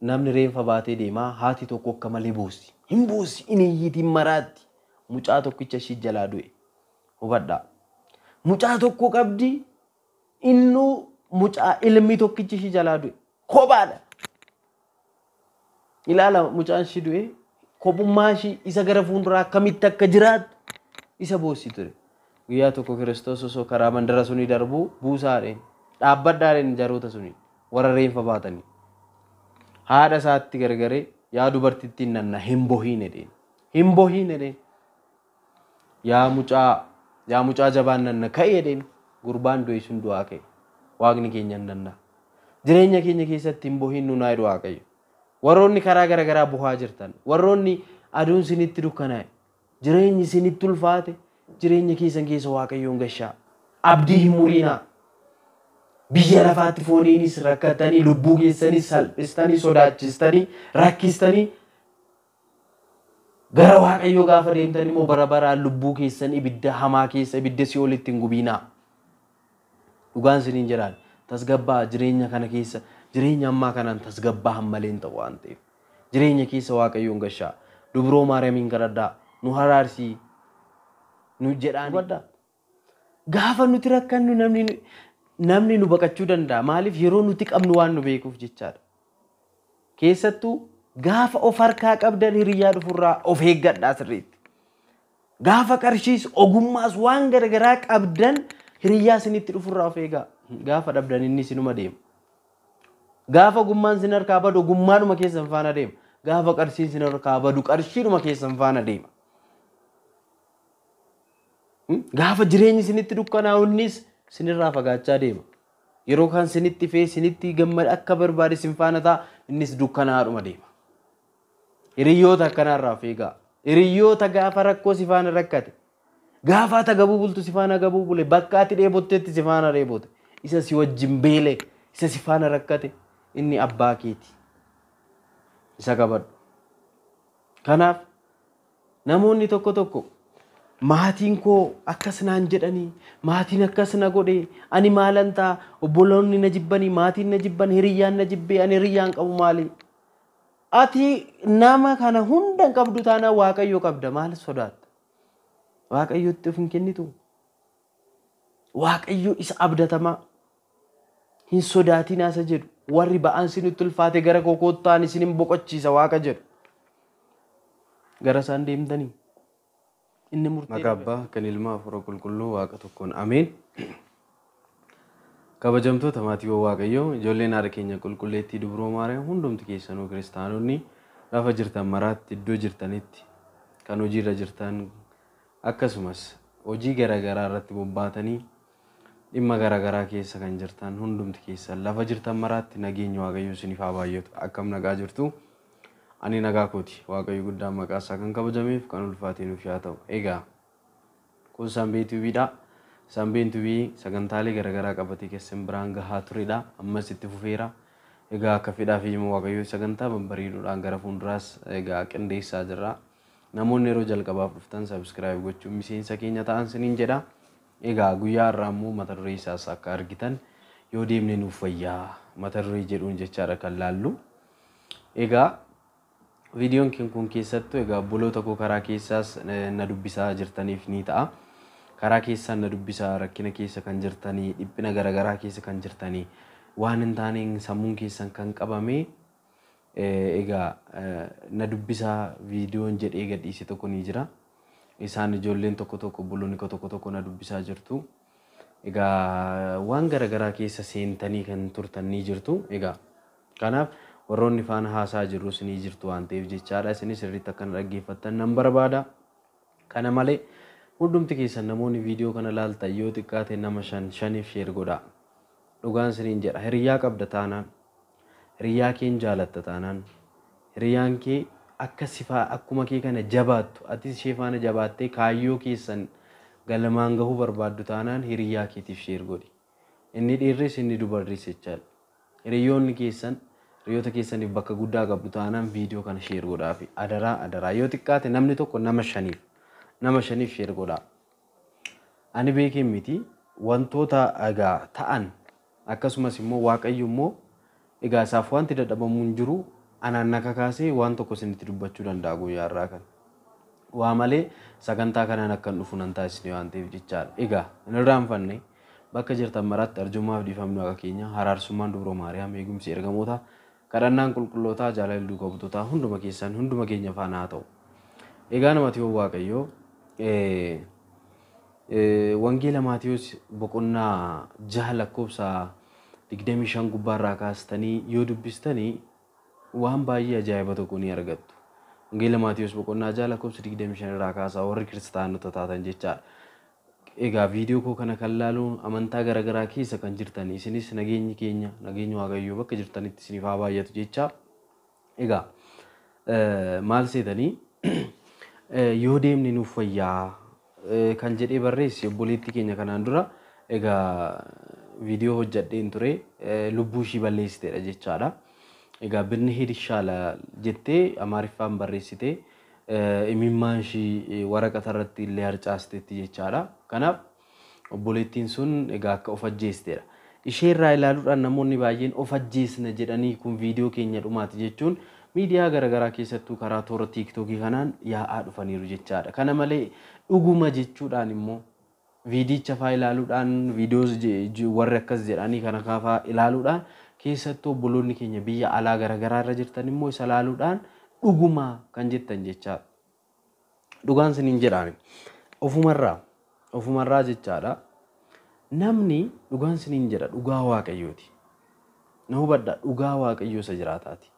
Namni reenfa baatee deemaa haati tokko akka malee boossi. Hin boossi, hin iyyitiin maraatti. Mucaa tokkicha ishii jalaa du'e. Hubadhaa. Mucaa tokko qabdi, innuu mucaa ilmi tokkichi ishii jalaa du'e. Kophaadha. Ilaala, mucaan ishii du'e, kophummaa ishii isa gara fuulduraa akkamitti akka jiraattu isa boossi ture. Guyyaa tokko Kiristoos osoo karaa mandara sunii darbuu buusaadheen dhaabbadhaadheen jaroota sunii warra reenfa baatanii. Haadha isaatti gargaree, "Yaa dubartittiin nanna, hin bohiin," jedheen. "Hin bohiin," jedheen. "Yaa mucaa, yaa mucaa jabaan nanna, ka'e," jedheen. Gurbaan du'e sun du'aa ka'e. Waaqni keenya hin danda'a. Jireenya keenya keessatti hin bohiin nu naa jedhu Waaqayyo. Warroonni karaa garaagaraa bohaa jirtan, warroonni aduun isinitti dukkanaa'e, jireenyi isinitti ulfaate, jireenya keessan keessa Waaqayyoon gashaa. Abdii hin muriinaa. Biyya lafaatti fooniinis rakkattanii, lubbuu keessanis salphistanii, sodaachistanii, rakkistanii, gara Waaqayyoo gaafa deemtan immoo bara baraan lubbuu keessan ibidda hamaa keessa, ibidda si'oolitti hin gubiinaa. Dhugaan isiniin jedhaan, tasgabbaa jireenya kana keessa, jireenya ammaa kanaan tasgabbaa hammalee hin ta'u waan ta'eef. Jireenya keessa Waaqayyoon gashaa. Dubroo Maariyaamiin kadhadhaa. "Nu haraarsii." Nu jedhaan. Gaafa nuti rakkannu namni nu baqachuu danda'a. Maaliif? Yeroo nuti qabnu waan nu beekuuf jechaadha. Keessattuu gaafa of harkaa qabdan hiriyyaa dhufurraa of eeggadhaa sirriitti. Gaafa qarshiis, ogummaas, waan garaagaraa qabdan hiriyyaa isinitti dhufurraa of eegaa. Gaafa dhabdan inni isinuma deema. Gaafa ogummaan isin harkaa badu ogummaadhuma keessan faana deema. Gaafa qarshiin isin harkaa badu qarshiidhuma keessan faana deema. Gaafa jireenyi isinitti dukkanaa'u innis isinirraa fagaachaa deema. Yeroo kaan isinitti fee isinitti gammada akka barbaade isin faana ta'a, innis dukkanaadhuma deema. Hiriyoota akkanaarraa of eegaa. Hiriyoota gaafa rakkoo si faana rakkate, gaafa ati gabuu bultu si faana gabuu bule, bakka ati dheebottetti si faana dheebote, isa si wajjin beele, isa si faana rakkate, inni abbaa keeti. Isa qabadhu. Kanaaf namoonni tokko tokko maatiin koo akkas naan jedhanii, maatiin akkas na godhe, ani maalan ta'a, obboloonni na jibbanii, maatiin na jibban, hiriyyaan na jibbee, ani hiriyyaan qabu maali? Ati nama kana hunda hin qabdu taanaan Waaqayyo qabda, maal sodaatta? Waaqayyotti of hin kennitu? Waaqayyo isa abdatamaa, "Hin sodaatinaa" isa jedhu, "Warri ba'aan isinitti ulfaate gara koo kottaan, isin hin boqochiisa" Waaqa jedhu. Gara isaan deemtanii inni murtee Maqaa Abbaa, kan Ilmaa, Hafuura Qulqulluu, Waaqa tokkoon, ameen. Kabajamtoota maatiiwwan Waaqayyoo, ijoolleen haadha keenya qulqulleettii Dubroo Maariyaam, hundumti keessanuu kiristaanonni lafa jirtan maraatti, iddoo jirtanitti, kan hojiirra jirtan, akkasumas hojii garaagaraa irratti bobbaatanii dhimma garaagaraa keessa kan jirtan, hundumti keessan lafa jirtan maraatti nageenyi Waaqayyoo isiniif haa baay'atu. Akkam nagaa jirtu? Ani nagaa kooti. Waaqayyo guddaan maqaa isaa kan kabajameef kan ulfaatee nuuf haa ta'u. Egaa kun Sanbee Tuubiidha. Sanbeen Tuubii sagantaalee garaagaraa qabatee keessan biraan gahaa turedha. Ammas itti fufeera. Egaa akka fedhaa fi hima Waaqayyoo sagantaa babbareeduudhaan gara fuulduraas egaa qindeessaa jirra. Namoonni yeroo jalqabaaf dhuftan subscribe gochuun miseensa keenya ta'an siniin jedha. Egaa guyyaa har'aa immoo mata duree isaas akka argitan "Yoo deemne nuuf wayyaa" mata duree jedhuun jechaadha kan laallu. Egaa viidiyoon kun keessattuu egaa obboloota koo karaa keessaas na dubbisaa jirtaniif ni ta'a. Karaa keessaan na dubbisaa rakkina keessa kan jirtanii, dhiphina garaagaraa keessa kan jirtanii, waan hin taaneen sammuun keessan kan qabame, egaa na dubbisaa viidiyoon jedhee gadhiise tokko ni jira. Isaan ijoolleen tokko tokko, obboloonni koo tokko tokko na dubbisaa jirtu. Egaa waan garaagaraa keessa seentanii kan turtan ni jirtu. Egaa kanaaf warroonni faana haasaa jirrus ni jirtu waan ta'eef jechaadha. Isinis sirriitti akka na dhaggeeffattan nan barbaada. Kana malee hundumti keessan namoonni viidiyoo kana laaltan yoo xiqqaate nama shan shaniif share godhaa. Dhugaan isiniin jedha, hiriyaa qabda taanaan, hiriyaa keen jaalatta taanaan, hiriyyaan kee akka sifaa akkuma kee kana jabaattu, atis ishee faana jabaattee kaayyoo keessan galmaan gahuu barbaaddu taanaan, hiriyaa keetiif share godhi. Inni dhiirris inni dubarris jechaadha. Hiriyoonni keessan, hiriyoota keessaniif bakka guddaa qabdu taanaan, viidiyoo kana share godhaafi. Adaraa, adaraa, yoo xiqqaate namni tokko nama shaniif share godhaa. Ani beekeen miti, wantoota egaa ta'an, akkasumas immoo Waaqayyo immoo egaa isaaf wanti dadhabamu hin jiru. Anaan na kakaasee waan tokko isinitti dubbachuu danda'a guyyaa irraa kana. Waa malee sagantaa kanaan akkan dhufu nan taasisne waan ta'eef jechaadha. Egaa hin irraanfanne bakka jirtan maraatti arjummaaf dhiifamni Waaqa keenya haraarsummaan Dubroo Maariyaam eegumsi ergamoota kadhannaan qulqullootaa jaalalli duuka buutootaa hunduma keessan hunduma keenya faana haa ta'u. Egaa namatti Waaqayyoo Wangeela Maatiyuus boqonnaa 6 lakkoofsa 25 gubbaarraa kaastanii yoo dubbistanii waan baay'ee ajaa'iba tokko ni argattu. Wangeela Maatiyuus boqonnaa 6 lakkoofsa 25 irraa kaasaa warri kiristaanota taatan jechaadha. Egaa viidiyoo koo kana kan laaluun amantaa garaagaraa keessa kan jirtan isinis nageenyi keenya nageenyi Waaqayyoo bakka jirtanitti isiniif haa baay'atu jecha. Egaa maal seetanii yoo deemne nuuf wayyaa kan jedhee barreesse obboleettii keenya kanaan dura egaa viidiyoo hojjedheen ture lubbuu ishii balleessiteedha jechaadha. Egaa binni hidishaala jettee Amaariffaan barreessitee imimmaan ishii waraqata irratti illee harcaasteetti jechaadha. Kanaaf obboleettiin sun egaa akka of ajjeesteedha. Ishee irraa ilaaluudhaan namoonni baay'een of ajjeesna jedhanii kun viidiyoo keenya dhumaati jechuun miidiyaa garaagaraa keessattuu karaa toora tiiktookii kanaan yaa'aa dhufaniiru jechaadha. Kana malee dhuguma jechuudhaan immoo viidicha faa ilaaluudhaan viidiyoo warri akkas jedhanii kana faa ilaaluudhaan keessattuu obboloonni keenya biyya alaa garaagaraa irra jirtan immoo isa ilaaluudhaan dhuguma kan jettan jechaadha. Dhugaan isiniin jedhaan ofumarraa jechaadha. Namni dhugaan isiniin jedha dhugaa Waaqayyooti. Na hubadhaa, dhugaa Waaqayyoo isa jiraataati.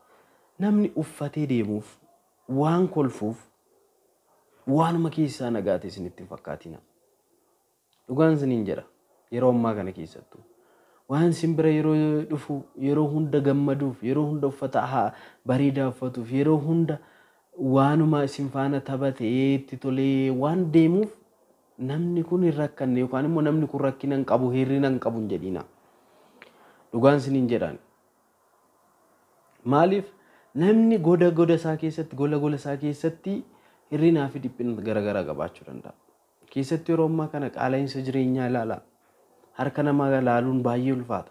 Namni uffatee deemuuf waan kolfuuf waanuma keessaa nagaate isinitti hin fakkaatina. Dhugaan isiniin jedha yeroo ammaa kana keessattuu. Waan simbira yeroo dhufu yeroo hunda gammaduuf yeroo hunda uffata bareedaa uffatuuf yeroo hunda waanuma isin faana taphatee itti tolee waan deemuuf namni kun hin rakkanne yookaan immoo namni kun rakkina hin qabu hirrina hin qabu hin jedhina. Dhugaan isiniin jedhaan. Maaliif namni goda goda isaa keessatti gola gola isaa keessatti hirrinaa fi dhiphina garaagaraa qabaachuu danda'a. Keessatti yeroo ammaa kana qaala'insa jireenyaa ilaala. Harka namaa ilaaluun baay'ee ulfaata.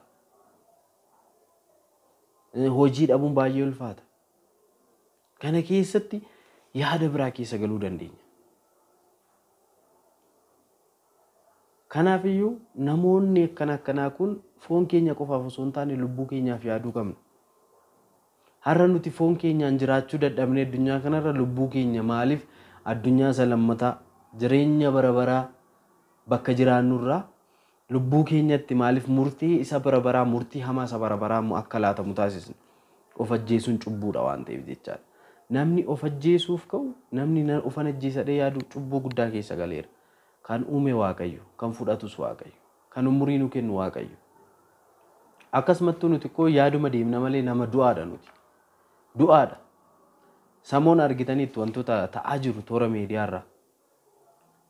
Hojii dhabuun baay'ee ulfaata. Kana keessatti yaada biraa keessa galuu dandeenya. Kanaafiyyuu namoonni akkana akkanaa kun foon keenya qofaaf osoo hin taane lubbuu keenyaaf yaaduu qabna. Har'a nuti foon keenyaan jiraachuu dadhabnee addunyaa kanarra lubbuu keenya maaliif addunyaa isa lammataa jireenya bara baraa bakka jiraannurraa lubbuu keenyatti maaliif murtii isa bara baraa murtii hamaa isa bara baraa immoo akka laatamu taasisna. Of ajjeesuun cubbuudha waan ta'eef jechaadha. Namni of ajjeesuuf ka'u namni of ajjeesadhee yaadu cubbuu guddaa keessa galeera. Kan uume Waaqayyo, kan fudhatus Waaqayyo, kan umurii nu kennu Waaqayyo. Akkasumattuu nuti koo yaaduma deemna malee nama du'aadha nuti. Du'aadha. Samoon argitaniitti wantoota ta'aa jiru toora miidiyaarraa.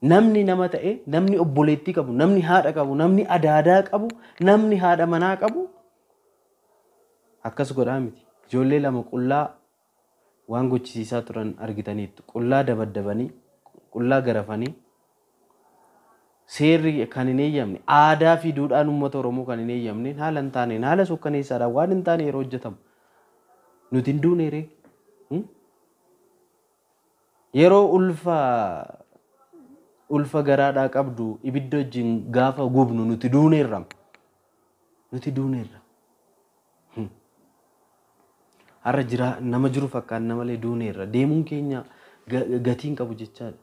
Namni nama ta'e, namni obboleettii qabu, namni haadha qabu, namni adaadaa qabu, namni haadha manaa qabu akkas godhaa miti. Ijoollee lama qullaa waan gochisiisaa turan argitaniitti. Qullaa dabaddabanii, qullaa garafanii seerri kan hin eeyyamne aadaa fi duudhaan uummata Oromoo kan hin eeyyamne haala hin taaneen haala sukkaneessaadhaan waan hin taane yeroo hojjetamu nuti hin duune ree. Yeroo ulfa garaadhaa qabdu ibidda wajjin gaafa gubnu nuti duuneerra. Nuti duuneerra. Har'a jira nama jiru fakkaanna malee duuneerra. Deemuun keenya gatiin qabu jechaadha.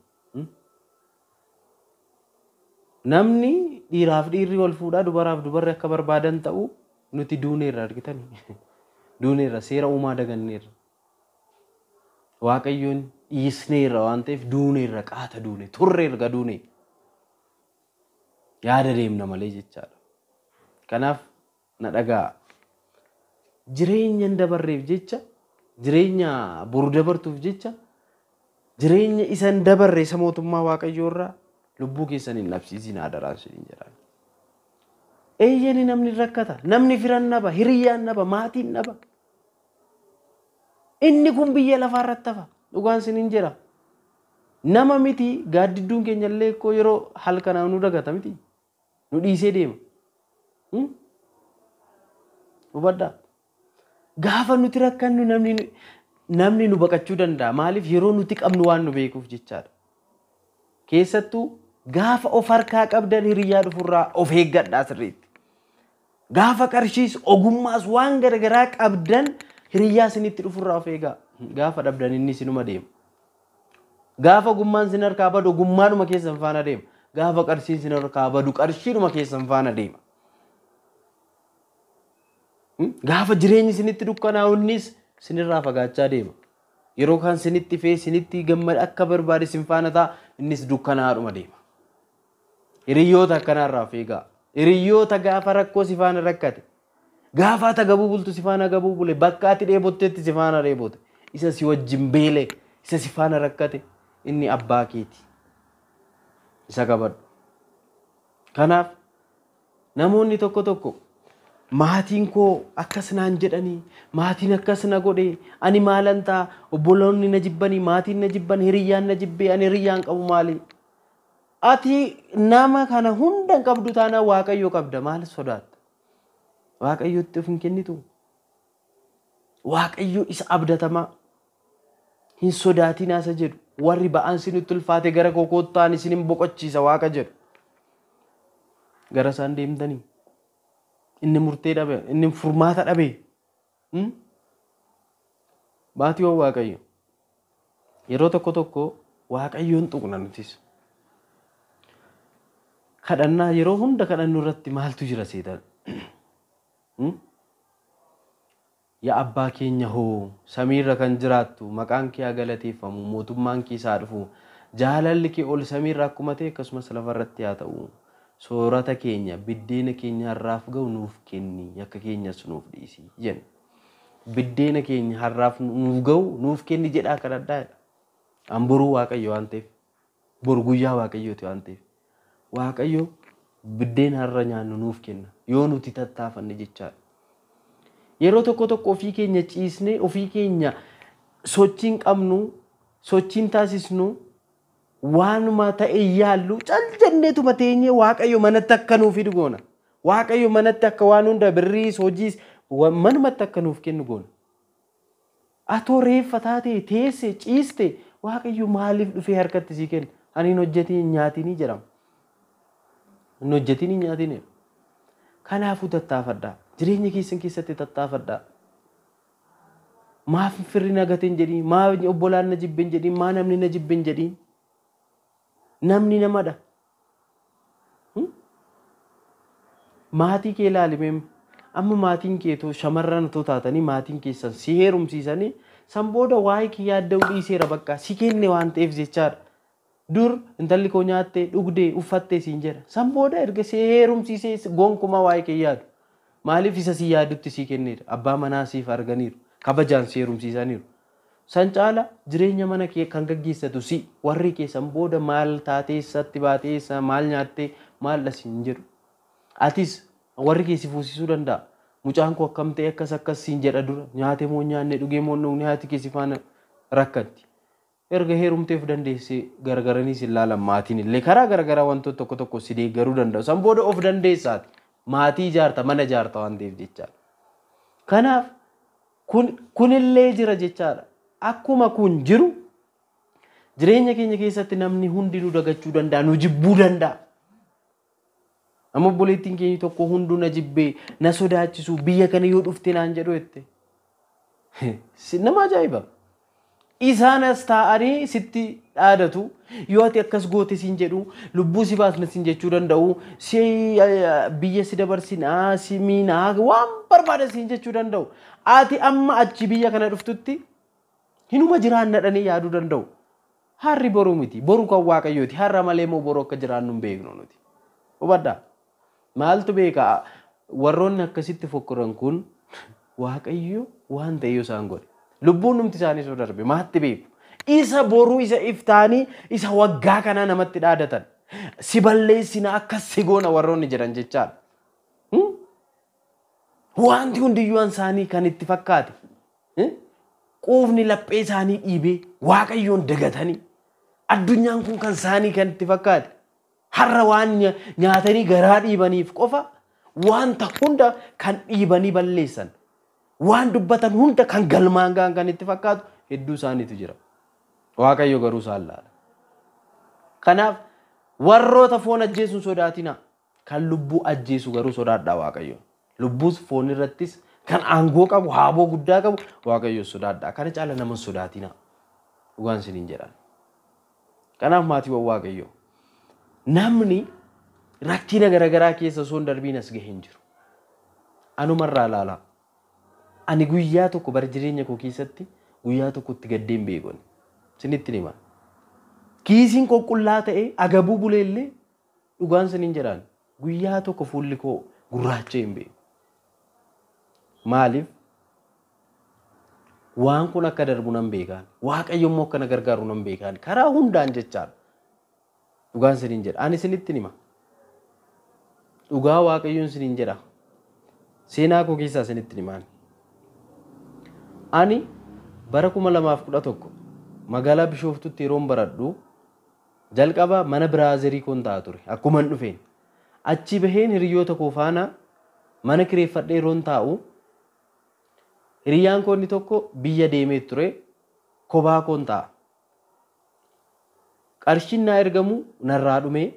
Namni dhiiraaf dhiirri wal fuudhaa dubaraaf dubarri akka barbaadan ta'u nuti duuneerra argitanii. Duuneerra seera uumaa daganneerra. Waaqayyoon dhiisneerra waan ta'eef duuneerra qaata duune turreerra duune. Yaada deemna malee jechaadha. Kanaaf na dhagaa. Jireenya hin dabarreef jecha jireenya boru dabartuuf jecha jireenya isa hin dabarre isa mootummaa Waaqayyoo irraa lubbuu keessan hin dhabsiisin adaraan isiniin jedhaan. Eeyyani namni rakkata, namni firan naba, hiriyyaan naba, maatiin naba. Inni kun biyya lafaa irratti hafa. Dhugaan isiniin jedha. Nama miti gaaddidduun keenya illee koo yeroo halkanaa nu dagata miti. Nu dhiisee deema. Hubadhaa. Gaafa nuti rakkannu namni nu baqachuu danda'a. Maaliif yeroo nuti qabnu waan nu beekuuf jechaadha. Keessattuu gaafa of harkaa qabdan hiriyyaa dhufurraa of eeggadhaa sirriitti. Gaafa qarshiis ogummaas waan garagaraa qabdan hiriyyaa isinitti dhufurraa of eegaa. Gaafa dhabdan inni isinuma deema. Gaafa ogummaan isin harkaa badu ogummaadhuma keessan faana deema. Gaafa qarshiin isin harkaa badu qarshiidhuma keessan faana deema. Gaafa jireenyi isinitti dukkanaa'u innis isinirraa fagaachaa deema. Yeroo kaan isinitti fee isinitti gammada akka barbaade isin faana ta'a innis dukkanaadhuma deema. Hiriyoota akkanaarraa of eegaa. Hiriyoota gaafa rakkoo si faana rakkate, gaafa ati gabuu bultu si faana gabuu bule, bakka ati dheebottetti si faana dheebote, isa si wajjin beele, isa si faana rakkate, inni abbaa keeti. Isa qabadhu. Kanaaf namoonni tokko tokko maatiin koo akkas naan jedhanii, maatiin akkas na godhe, ani maalan ta'a, obboloonni na jibbanii, maatiin na jibban, hiriyyaan na jibbee, ani hiriyyaan qabu maali? Ati nama kana hunda hin qabdu taanaan Waaqayyo qabda, maal sodaatta? Waaqayyotti of hin kennitu? Waaqayyo isa abdatamaa hin sodaatinaa isa jedhu, warri ba'aan isinitti ulfaate gara koo kottaan isin hin boqochiisa Waaqa jedhu. Gara isaan deemtanii inni murtee dhabe, inni furmaata dhabe. Baatiiwwan Waaqayyo yeroo tokko tokko Waaqayyoon tuqna nutis. Kadhannaa yeroo hunda kadhannu irratti maaltu jira seetan? Yaa abbaa keenya hoo samiirra kan jiraattu maqaan kee haa galateeffamu, mootummaan kee haa dhufu, jaalalli kee ol samiirra akkuma ta'e akkasumas lafarratti haa ta'u. Soorata keenya biddeena keenya har'aaf ga'u nuuf kenni, yakka keenyas nuuf dhiisi jenna. Biddeena keenya har'aaf nuuf ga'u nuuf kenni jedhaa kadhadhaa jedha. An boruu Waaqayyo waan ta'eef, boru guyyaa Waaqayyooti waan ta'eef, Waaqayyo biddeena har'a nyaannu nuuf kenna yoo nuti tattaafanne jechaadha. Yeroo tokko tokko ofii keenya ciisnee ofii keenya sochiin qabnu, sochiin taasisnu, waanuma ta'e yaallu cal jenneetuma teenyee Waaqayyo manatti akka nuuf fidu goona. Waaqayyo manatti akka waan hunda birriis hojiis manumatti akka nuuf kennu goona. Atoo reeffa taatee teesse ciiste Waaqayyo maaliif dhufee harkatti sii kenna? Ani hin hojjetiin hin nyaatinii jedhama. Hin hojjetiin hin nyaatinii. Kanaafuu tattaafadhaa. Jireenya keessan keessatti tattaafadhaa. Maaf firri na gate hin jedhiin, maaf obbolaan na jibbe hin jedhiin, maa namni na jibbe hin jedhiin. Namni namadha. Maatii kee ilaali mee. Amma maatiin kee too shamarran otoo taatanii maatiin keessan si heerumsiisanii san booda waa'ee kee yaadda'uu dhiiseera bakka si kenne waan ta'eef jechaadha. Dur intalli koo nyaattee, dhugdee, uffattee siin jedha. San booda erga si heerumsiisee gonkumaa waa'ee kee yaadu. Maaliif isa si yaadutti si kenneera? Abbaa manaa siif arganiiru. Kabajaan si heerumsiisaniiru. San caala jireenya mana kee kan gaggeessatu si warri kee san booda maal taatee eessatti baatee eessa maal nyaattee maal dha siin jedhu. Atis warri kee si fuusisuu danda'a. Mucaan koo akkam ta'e akkas akkas siin jedha dura nyaate moo nyaanne dhugee moo dhugne haati kee si faana rakkatti. Erga heerumteef dandeessee gargaranii si ilaalan maatiin illee karaa garagaraa wantoota tokko tokko si deeggaruu danda'u. San booda of dandeessaati. Maatii ijaarta mana ijaarta waan ta'eef jechaadha. Kanaaf kunillee jira jechaadha. Akkuma kun jiru jireenya keenya keessatti namni hundi nu dagachuu danda'a, nu jibbuu danda'a. Amma obboleettiin keenya tokko hunduu na jibbee na sodaachisu biyya kana yoo dhufte naan jedhu jette. Nama ajaa'iba. Isaan as taa'anii sitti dhaadatu yoo ati akkas goote siin jedhu lubbuu si baasna siin jechuu danda'u si biyya si dabarsinaa si miinaa waan barbaada siin jechuu danda'u. Ati amma achi biyya kana dhuftutti hinuma jiraanna dhanii yaaduu danda'u. Harri boruu miti. Boru kan Waaqayyooti. Har'a malee immoo boru akka jiraannu hin beeknu nuti. Hubadhaa. Maaltu beeka? Warroonni akkasitti fokkoran kun Waaqayyo waan ta'e yoo isaan godhe. Lubbuun numti isaanii soo darbe maatti beeku. Isa boruu isa iftaanii isa waggaa kanaa namatti dhaadatan. Si balleessina akkas si goona warroonni jedhan jechaadha. Wanti hundiyyuu isaanii kan itti fakkaate. Quufni laphee isaanii dhiibee Waaqayyoon dagatanii addunyaan kun kan isaanii kan itti fakkaate. Har'a waan nyaatanii garaa dhiibaniif qofa wanta hunda kan dhiibanii balleessan. Waan dubbatan hunda kan galmaan ga'an kan itti fakkaatu hedduu isaaniitu jira. Waaqayyo garuu isaan laala. Kanaaf warroota foon ajjeesuun sodaatinaa. Kan lubbuu ajjeesu garuu sodaadhaa Waaqayyo. Lubbuus foon irrattis kan aangoo qabu, haaboo guddaa qabu Waaqayyo sodaadhaa. Kana caala nama sodaatinaa. Dhugaan isiniin jedhan. Kanaaf maatiiwwan Waaqayyo, namni rakkina garaagaraa keessa osoo hin darbiin as gahee hin jiru. Anumarraa ilaalaa. Ani guyyaa tokko bara jireenya koo keessatti guyyaa tokkotti gaddee hin beeku. Isinitti hima. Kiisiin qulqullaa ta'e agabuu buleellee dhugaan isiniin jedhaan guyyaa tokko fuulli koo gurraacha'ee hin beeku. Maaliif? Waan kun akka darbu nan beekaan. Waaqayyo immoo akka na gargaaru nan beekaan. Karaa hundaan jechaadha. Dhugaan isiniin jedha. Ani isinitti hima. Dhugaa Waaqayyoon isiniin jedha. Seenaa koo keessaa isinitti himaan. Ani bara 2011 magaalaa Bishooftutti yeroon baradhu jalqaba mana biraazerii koon ta'a ture. Akkuma hin dhufeen. Achi baheen hiriyoota koo faana mana kireeffadhee yeroon taa'u hiriyyaan koo inni tokko biyya deemee ture, kophaa koon taa'a. Qarshiin naa ergamu narraa dhumee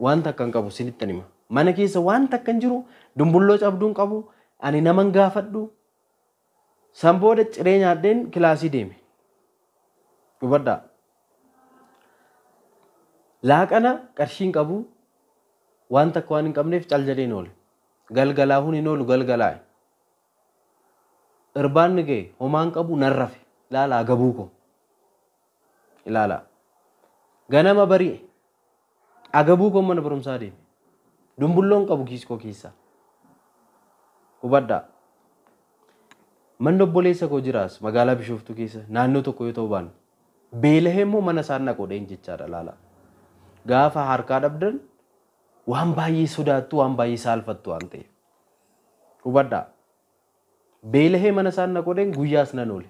wanta akka hin qabu isinitti hima. Mana keessa wanta akka hin jiru, dumbulloo cabduu hin qabu, ani naman gaafadhu. San booda ciree nyaadheen kilaasii deeme. Hubadhaa. Laaqana qarshii hin qabu, wanta akka waan hin qabneef cal jedheen oole. Galgalaahuun hin oolu galgalaa'e. Irbaanni ga'e homaan qabu nan rafe. Ilaalaa agabuu koo. Ilaalaa. Ganama bari'e. Agabuu koo mana barumsaa deeme. Dumbulloon qabu kiiskoo keessaa. Hubadhaa. Manni obboleessa koo jiraas magaalaa Bishooftuu keessa naannoo tokko yoo ta'u baanne. Beelahee immoo mana isaan naqu dheen jechaadha laala. Gaafa harkaa dhabdan waan baay'ee sodaattu, waan baay'ee saalfattu waan ta'eef. Hubadhaa. Beelahee mana isaan naqu dheen guyyaas nan oole.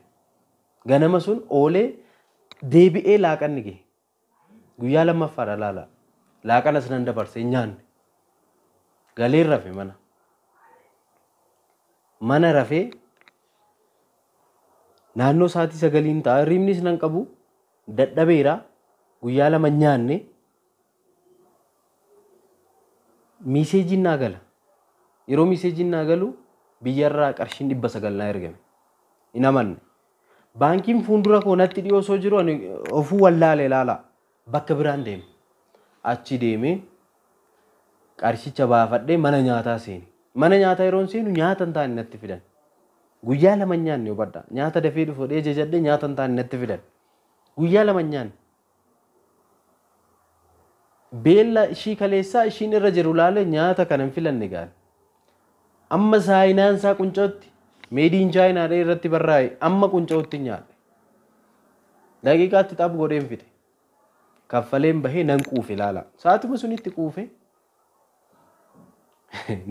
Ganama sun oolee deebi'ee laaqanni gahe. Guyyaa lammaffaadha laala. Laaqanas nan dabarse hin nyaanne. Galeen rafe mana. Mana rafee naannoo sa'aatii 9 ta'a. Hirribnis nan qabu. Dadhabeera. Guyyaa lama nyaanne. Miiseejiin naa gala. Yeroo miiseejiin naa galu biyyarraa qarshiin 900 naa ergame. Hin amanne. Baankiin fuuldura koo natti dhiyoo osoo jiru ani ofuu wallaale ilaala. Bakka biraan deeme. Achi deemee qarshicha baafadhee mana nyaataa seene. Mana nyaataa yeroon seenu nyaata hin taane natti fidan. Guyyaa lama nyaanne hubadhaa. Nyaata dafee dhufu dhee jajadhee nyaata hin taane natti fidan. Guyyaa lama nyaanne. Beella ishii kaleessaa ishiin irra jiru laalee nyaata kana hin filanne gaale. Amma saayinaan isaa quncootti meediin chaayinaadha irratti barraa'e amma quncootti nyaadhe. Daqiiqaatti xaph godheen fixe. Kaffaleen bahee nan quufe ilaala. Sa'aatuma sunitti quufe.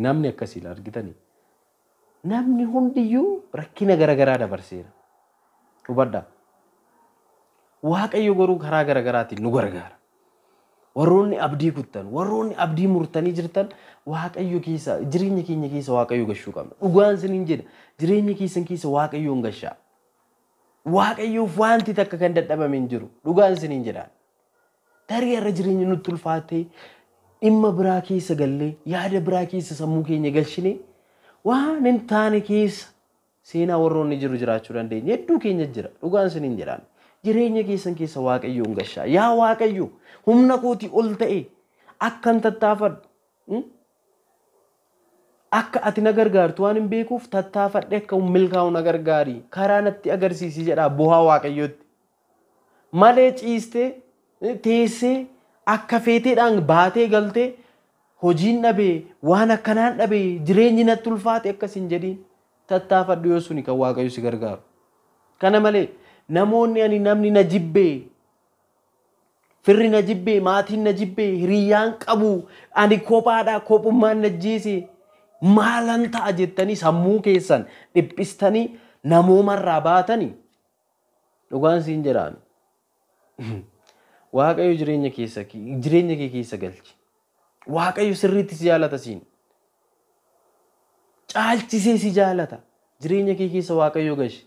Namni akkasii argitanii. Namni hundiyyuu rakkina garaagaraa dabarseera. Hubadhaa. Waaqayyo garuu karaa garaagaraatiin nu gargaara. Warroonni abdii kuttan, warroonni abdii murtanii jirtan Waaqayyo keessa, jireenya keenya keessa Waaqayyo gashuu qabna. Dhugaan isiniin jedha, jireenya keessan keessa Waaqayyoon gashaa. Waaqayyoof wanti takka kan dadhabame hin jiru. Dhugaan isiniin jedha. Tarii irra jireenya nutti ulfaatee dhimma biraa keessa gallee, yaada biraa keessa sammuu keenya galchine waan hin taane keessa seenaa warroonni jiru jiraachuu dandeenya. Hedduu keenya jira. Dhugaan isiniin jedhaan. Jireenya keessan keessa Waaqayyoon gashaa. Yaa Waaqayyo, humna kootii ol ta'e akkan tattaafadhu. Akka ati na gargaartu waan hin beekuuf tattaafadhe akka milkaa'u na gargaari. Karaa natti agarsiisi jedhaa bu'aa Waaqayyootti. Malee ciistee teessee akka feeteedhaan baatee galtee hojiin dhabee waan akkanaan dhabee jireenyi natti ulfaate akkas hin jedhiin. Tattaafadhu yoo suni kan Waaqayyo si gargaaru. Kana malee namoonni ani namni na jibbee, firri na jibbee, maatiin na jibbee, hiriyyaan qabu, ani kophaadha, kophummaan na ajjeese, maalan ta'a jettanii sammuu keessan dhiphistanii namoomarraa baatanii dhugaan siin jedhaan. Waaqayyo jireenya keessa, jireenya kee keessa galchi. Waaqayyo sirriitti si jaalata siin. Caalchisee si jaalata. Jireenya kee keessa Waaqayyo gashi.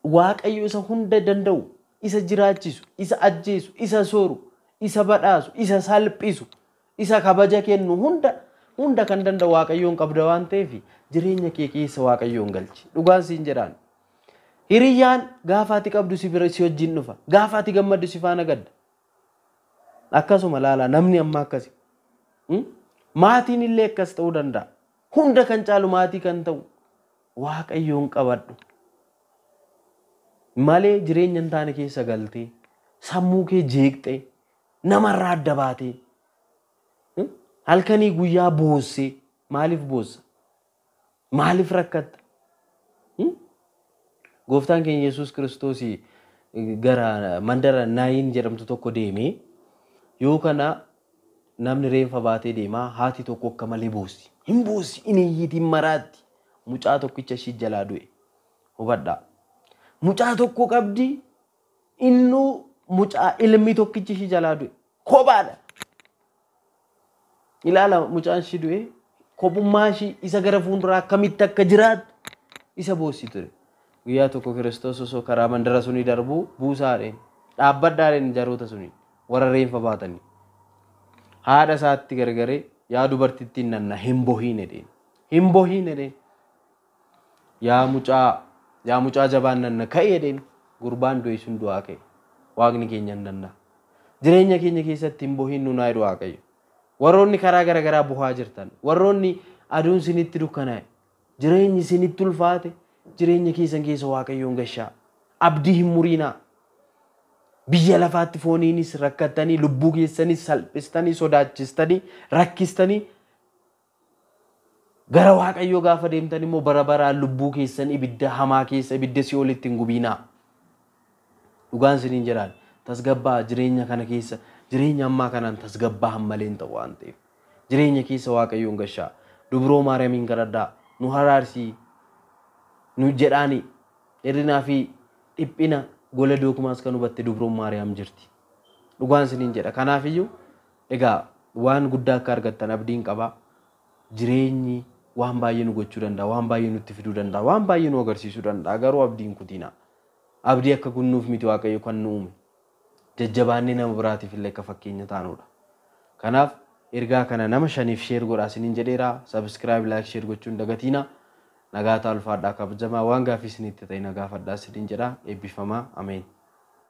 Waaqayyo isa hunda danda'u, isa jiraachisu, isa ajjeesu, isa sooru, isa badhaasu, isa salphisu, isa kabaja kennu hunda kan danda'u Waaqayyoon qabda waan ta'eef jireenya kee keessa Waaqayyoon galchi. Dhugaan siin jedhaan. Hiriyyaan gaafa ati qabdu si bira si wajjin dhufa. Gaafa ati gammaddu si faana gadda. Akkasuma laalaa namni amma akkasi. Maatiin illee akkas ta'uu danda'a. Hunda kan caalu maatii kan ta'u Waaqayyoon qabadhu. Malee jireenya hin taane keessa galtee sammuu kee jeeqxee namarraa adda baatee halkanii guyyaa boossee maaliif boossa? Maaliif rakkatta? Gooftaan keenya Yesuus Kiristoos gara mandara Naayin jedhamtu tokko deemee yoo kana namni reenfa baatee deemaa haati tokko akka malee boossi. Hin boossi, hin iyyiitiin maraatti. Mucaa tokkicha ishii jalaa du'e. Hubadhaa. Mucaa tokko qabdi innuu mucaa ilmi tokkichi ishii jalaa du'e. Kophaadha. Ilaala mucaan ishii du'e kophummaa ishii isa gara fuulduraa akkamitti akka jiraattu isa boossi ture. Guyyaa tokko Kiristoos osoo karaa mandara sunii darbuu buusaadheen dhaabbadhaadheen jaroota sunii warra reenfa baatanii. Haadha isaatti gargaree yaa dubartittiin nanna hin bohiin jedheen. Hin bohiin jedheen. Yaa mucaa jabaan nanna ka'e jedheen. Gurbaan du'e sun du'aa ka'e. Waaqni keenya hin danda'a. Jireenya keenya keessatti hin bohiin nunaa jedhu Waaqayyo. Warroonni karaa garaagaraa bohaa jirtan, warroonni aduun isinitti dukkanaa'e, jireenyi isinitti ulfaate, jireenya keessan keessa Waaqayyoon gashaa. Abdii hin muriinaa. Biyya lafaatti fooniinis rakkattanii, lubbuu keessanis salphistanii, sodaachistanii, rakkistanii gara Waaqayyoo gaafa deemtan immoo bara baraan lubbuu keessan ibidda hamaa keessa ibidda si'oolitti hin gubiinaa. Dhugaan isiniin jedhaan tasgabbaa jireenya kana keessa jireenya ammaa kanaan tasgabbaa hammalee hin ta'u waan ta'eef jireenya keessa Waaqayyoon gashaa. Dubroo Maariyaamiin kadhadhaa nu haraarsii nu jedhaani hir'inaa fi dhiphina gola dookumaas kan hubatte Dubroon Maariyaam jirti. Dhugaan isiniin jedha. Kanaafiyyuu egaa waan guddaa akka argattan abdiin qaba. Jireenyi waan baay'ee nu gochuu danda'a, waan baay'ee nutti fiduu danda'a, waan baay'ee nu agarsiisuu danda'a. Garuu abdiin kutiina. Abdii akka kunnuuf miti Waaqayyo kan nu uume. Jajjabaannee nama biraatiif illee akka fakkeenya taanudha. Kanaaf ergaa kana nama 5 share godhaa isiniin jedheera. Subscribe, like, share gochuun dagatiina. Nagaa ta'a ulfaadhaa kabajamaa waan gaaffii isinitti ta'e nagaa fadhaa isiniin jedha. Eebbifamaa. Ameen.